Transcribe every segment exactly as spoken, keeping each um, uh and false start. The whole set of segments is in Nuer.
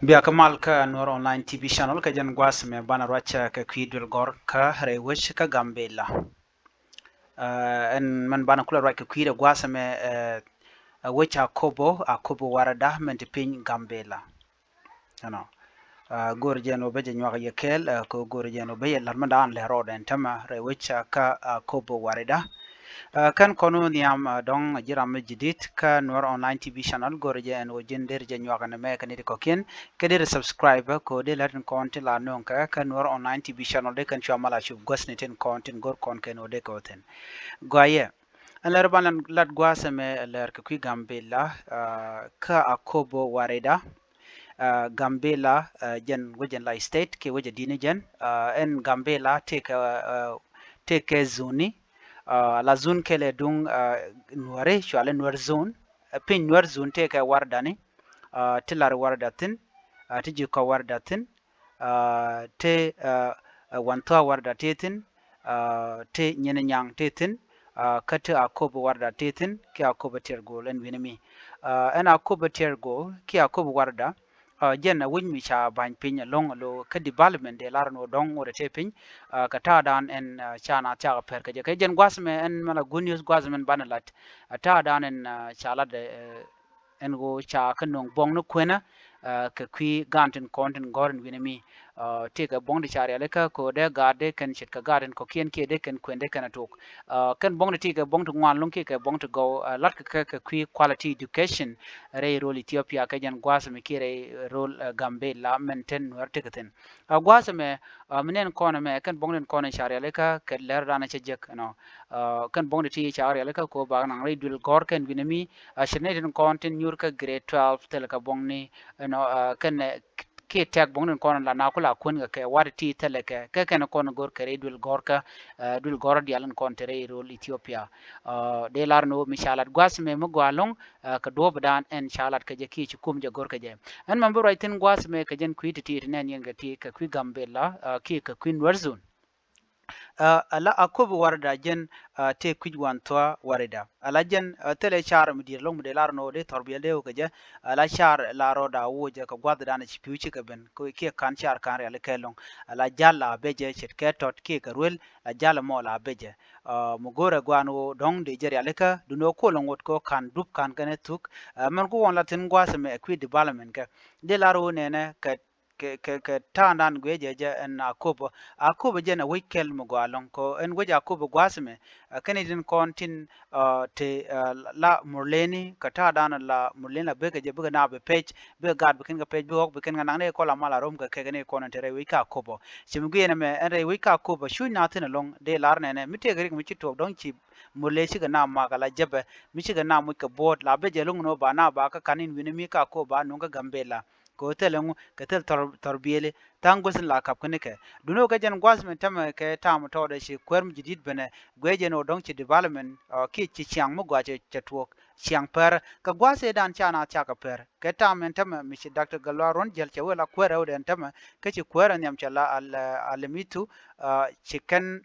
Bia kä mal kä Nuer Online T V Channel kä jɛn gua̱a̱th mɛ banɛ ruac kɛ kui̱ duël gɔ̱r kä rɛy wec kä Gambela. Ɛn mɛn banɛ kulɛ ruac kɛ kui̱ rɛ gua̱a̱th mɛ wec Akobo, Akobo Warada mɛn ti piny Gambela. Ɛnɔ go̱r jɛn wä bä jɛ nyuak yɛ kɛɛl kɛ go̱r jɛn wä bä yɛ la̱t mɛn daan lɛ rɔɔdɛ ɛn tämɛ rɛy wec kä Akobo Warada. Kɛn kɔn wä nhiam dɔ̱ŋ ji̱ ram mi ji̱ di̱t kä Nuer Online T V Channel, go̱r jɛ ɛn wä ji̱n der jɛ nyuak ɛn mɛ kɛ ni ti kɔkiɛn kɛ der subscribe kɛ wä der lät in kɔn ti la nöŋ kɛ kä Nuer Online T V Channel de kɛn cua mal a cup guäth ni tin kɔn tin go̱r kɔn kɛn wä de kɛ wä thin. Gɔayɛ ɛn lɛr ban lat gua̱a̱th ɛmɛ lɛr kɛ kui̱ Gambela kä Akobo Warada. Gambela jɛn wecɛ la state kiɛ wecɛ di̱t ni jɛn. Ɛn Gambela tëëkɛ tëëkɛ zone ni la zone kɛlɛ duŋ Nuäri cuali Nuer zone. Piny Nuer zone tëëkɛ Warada ni ti lar Warada thi̱n ti ji̱ kɔ Warada thi̱n ti Wanthua Warada ti thi̱n ti Nyinɛ Nyaŋ ti thi̱n kä ti Akobo Warada ti thi̱n kiɛ Akobo Tiɛr Gol ɛn wi̱ni mi. Ɛn Akobo Tiɛr Gol kiɛ Akobo Warada jɛn a wi̱c mi ca ba̱ny piny ɛlɔ̱ŋ ɛlo kä development dee lar ɛn wä dɔ̱ŋ wä rɛ tëë piny kɛ ta̱a̱dan ɛn ca na thiak pɛr kɛ jɛ kɛ jɛn gua̱th mɛ ɛn mɛ la good news gua̱th mɛn banɛ lat ta̱a̱dan ɛn ca lat ɛn ɣöö ca kä nöŋ buɔ̱ŋ ni kuenä kɛ kui̱ gan tin kɔn tin gɔ̱r in wi̱ni mi. Tëëkɛ buɔ̱ŋ ti ca rialikä kɛ ɣöö dee gaat dee kɛn ce̱tkɛ gaat in kɔ̱kiɛn kiɛ dee kɛn kuen dee kɛn a tok. Kɛn buɔ̱ŋ ti tëëkɛ buɔ̱ŋ ti ŋuan lo̱ŋ kiɛ kɛ buɔ̱ŋ ti gɔw latkɛ kɛ kɛ kui̱ quality education rɛy rol Ethiopia kɛ jɛn gua̱a̱th mi kiɛ rɛy rol Gambela mɛn ten Nuɛr tëkɛ thi̱n. Gua̱a̱th ɛmɛ mi nɛn kɔn ɛmɛ kɛn buɔ̱ŋ tin kɔn in ca rialikä kɛ lɛr dan cɛ jek ɛnɔ. Kɛn buɔ̱ŋ ti ti ca rialikä kɛ ɣöö bak naŋ rɛy duël gɔ̱r kɛn wi̱ni mi. Cɛ nɛy tin kɔn tin nyuur kä grade twelve thilɛ kɛ buɔ̱ŋni ɛnɔ kɛn kiɛ tɛk buɔ̱ŋ tin kɔn la na ku la kuän kɛ kɛ wat ti thilɛ kɛ kɛ kɛn kɔn go̱r kɛ rɛy duël gɔ̱r kä duël gɔ̱r dial in kɔn te rɛy rol Ethiopia. Dee lar ni wä mi ca lat gua̱a̱th mɛ mi gɔaa lo̱ŋ kɛ duɔ̱ɔ̱p dan ɛn ca lat kɛ jɛ kiɛ ci kum jɛ go̱r kɛ jɛ. Ɛn mɛn bi ruac thi̱n gua̱a̱th mɛ kɛ jɛn kui̱ ti ti ti nɛn yɛn kɛ ti kɛ kui̱ Gambela kiɛ kɛ kui̱ Nuer zone. Ala Akobo Warada jɛn tëë kui̱c Wanthua Warada. Ala jɛn thilɛ car mi di̱i̱t ɛlɔ̱ŋ mi dee lar ni wä dee thɔr biɛl dee wä kɛ jɛ. Ala car la rɔɔda wä jɛ kɛ gua̱th dan ci pi̱w cikɛ ben kiɛ ka̱n car ka̱n rialikä ɛlɔ̱ŋ. Ala jal la bɛ jɛ ce̱tkɛ tɔt kiɛ kɛ ruel la jal mɔ la bɛ jɛ. Mi go̱rɛ gua̱a̱n wä dɔ̱ŋ dee jɛ rialikä duni wä kuɔl ŋot kɛ wä ka̱n dup ka̱n kɛn ɛ thuk. Mɛn ku wɔn la thi̱n gua̱a̱th ɛmɛ ɛ kui̱ development kɛ dee lar wä nɛnɛ kɛ kɛ kɛ kɛ ta̱a̱ndan guiɛ jɛ jɛ ɛn Akobo. Akobo jɛn a wec kɛl mi gɔaa ɛlɔ̱ŋ kɛ ɛn wec Akobo gua̱a̱th ɛmɛ. Kɛn itin kɔn tin te la Murleni kɛ ta̱a̱dan la Murleni la bekɛ jɛ bikɛ na bi pec bikɛ gaat bi kɛn kɛ pec bikɛ ɣɔk bi kɛn kɛ naŋ ni kɔl amal a rom kɛ kɛ kɛn ikɔn in te rɛy wec kä Akobo. Ci mi guiɛ nɛmɛ ɛn rɛy wec kä Akobo cuc na thi̱n ɛlɔ̱ŋ dee lar nɛnɛ mi tëëkɛ rik mi ci tuɔɔk dɔ̱ŋ ci Murle cikɛ na mak ala jɛpɛ mi cikɛ na muc kɛ buɔ̱ɔ̱t la bɛ jɛ lo̱ŋ ni wä ba na ba kä ka̱n in wi̱ni mi kä Akobo ba nuŋ kä Gambela. Kɛ ɣöö thilɛ ŋu kɛ thil thɔr thɔr biëëli tha̱a̱ŋ guäth in la kap kä nikɛ. Duni wä kɛ jɛn gua̱th mi tämɛ kɛ ta̱a̱ mi tɔɔdɛ ci kuäär mi ji̱ di̱t benɛ guiɛ jɛn ɣöö dɔ̱ŋ ci development kiɛ ci ciaŋ mi gɔaa cɛ cɛ tuɔɔk ciaŋ pɛr kɛ gua̱th ëëdan ca na thiakä pɛr. Kɛ ta̱a̱ mi tämɛ mi ci Doctor Gatluak Ruɔ̱n Jiɛl cɛ wëë la kuäär ɛ wä dɛn tämɛ kä ci kuäär ɛ nhiam cɛ la al alimitu ci kɛn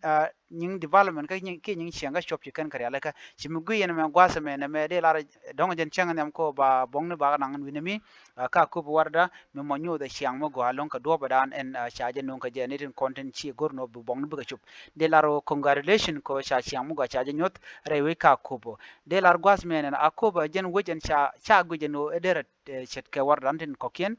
nyiŋ development kä nyiŋ kiɛ nyiŋ ciɛŋ kä cuɔp ci kɛn kɛ rialikä. Ci mi gui̱c yɛn mɛ gua̱a̱th ɛmɛ nɛmɛ dee lar dɔ̱ŋ jɛn cäŋ nhiam kɔ ba buɔ̱ŋni ba naŋ wi̱ni mi. Kä Akobo Warada mi mɔ nyoth ɛ ciaŋ mi gɔaa lo̱ŋ kɛ duɔ̱ɔ̱p ɛ daan ɛn ca jɛ no̱o̱ŋ kɛ jɛ ni tin kɔn tin ci go̱r nɔ bi buɔ̱ŋni bikɛ cup. Dee lar wä congratulation kɔ ca ciaŋ mi gɔaa ca jɛ nyoth rɛy wec kä Akobo. Dee lar gua̱a̱th mɛ nɛn Akobo ɛ jɛn wec ɛn ca ca guic ɛn wä ɛ derɛ ce̱tkɛ Warada tin kɔ̱kiɛn.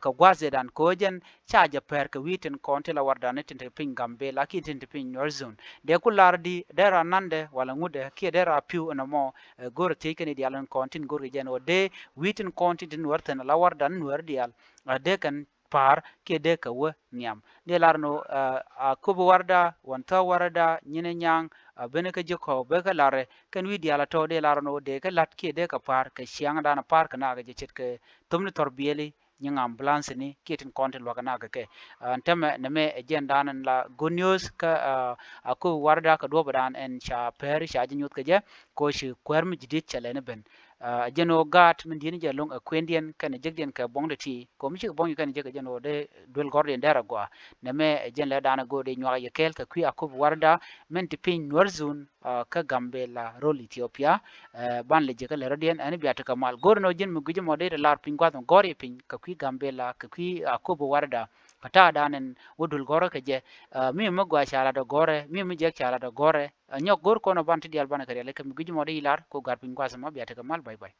Kɛ gua̱a̱th ëëdan kɛ ɣöö jɛn ca jɛ pɛr kɛ wi̱i̱ tin kɔn ti la Warada ni tin te piny Gambela kiɛ tin te piny Nuer zone. Dee ku lar di dee ra nandɛ wala ŋutdɛ kiɛ dee ra pi̱w ɛn ɛmɔ. Go̱r thiec kɛn i̱ diaal in kɔn tin go̱r kɛ jɛn ɣöö dee wi̱i̱ tin kɔn tin ti Nuer thi̱n la Warada ni Nuer diaal dee kɛn pa̱a̱r kiɛ dee kɛ wä nhiam. Dee lar ni ɣöö Akobo Warada, Wanthua Warada, Nyinɛ Nyaŋ, a ben kä ji̱ kɔ̱ ben kä larɛ kɛn wi̱i̱ diaal a tɔ̱ dee lar ni ɣöö dee kɛ la̱t kiɛ dee kɛ pa̱a̱r kɛ ciaŋdan a pa̱a̱r kɛ nakä jɛ ce̱tkɛ thom ni thɔr biɛli nyiŋ ambulance ni kiɛ tin kɔn ti luäk na kɛ kɛ. Ɛn tämɛ nɛmɛ ɛ jɛn dan ɛn la good news kä Akobo Warada kɛ duɔ̱ɔ̱p dan ɛn ca pɛr ca jɛ nyoth kɛ jɛ kɔ ci kuäär mi ji̱ di̱t cɛ lɛn i̱ ben. Ɛ jɛn ɣöö gaat min di̱i̱t ni jɛ lo̱ŋ ɛ kuëndiɛn kɛnɛ jekdiɛn kɛ buɔ̱ŋ ti ti kɛ ɣöö mi cikɛ buɔ̱ŋ kɛnɛ jek ɛ jɛn ɣöö dee duel gɔ̱rdiɛn dɛr agɔaa. Nɛmɛ ɛ jɛn lɛ da̱a̱n ɛ go̱o̱r dee nyuak ɛ yɛ kɛɛl kɛ kui̱ Akop Warada min ti piny Nuer Zone kä Gambela Road Ethiopia. Ɛ ban lɛ jek kä lɛ rɔ̱diɛn ɛn bia tekɛ mal go̱o̱r ɛn ɣöö ji̱n mi gui̱c ɛmɔ dee ti lar piny gua̱th mi gɔ̱r yɛ piny kɛ kui̱ Gambela kɛ kui̱ Akop Warada. Kɛ ta̱a̱ da̱a̱n ɛn wä duel gɔ̱rä kɛ jɛ. Ɛ mi mi gɔaa ca lat ɛ gɔ̱rɛ, mi mi jek ca lat ɛ gɔ̱rɛ. Ɛ nyɔk go̱o̱r kɔn ɛ ban ti diaal banɛ kɛ riɛl kɛ mi gui̱c ɛmɔ dee i̱ lar kɛ ɣöö gat piny gua̱th ɛmɔ bia tekɛ mal. Bye bye.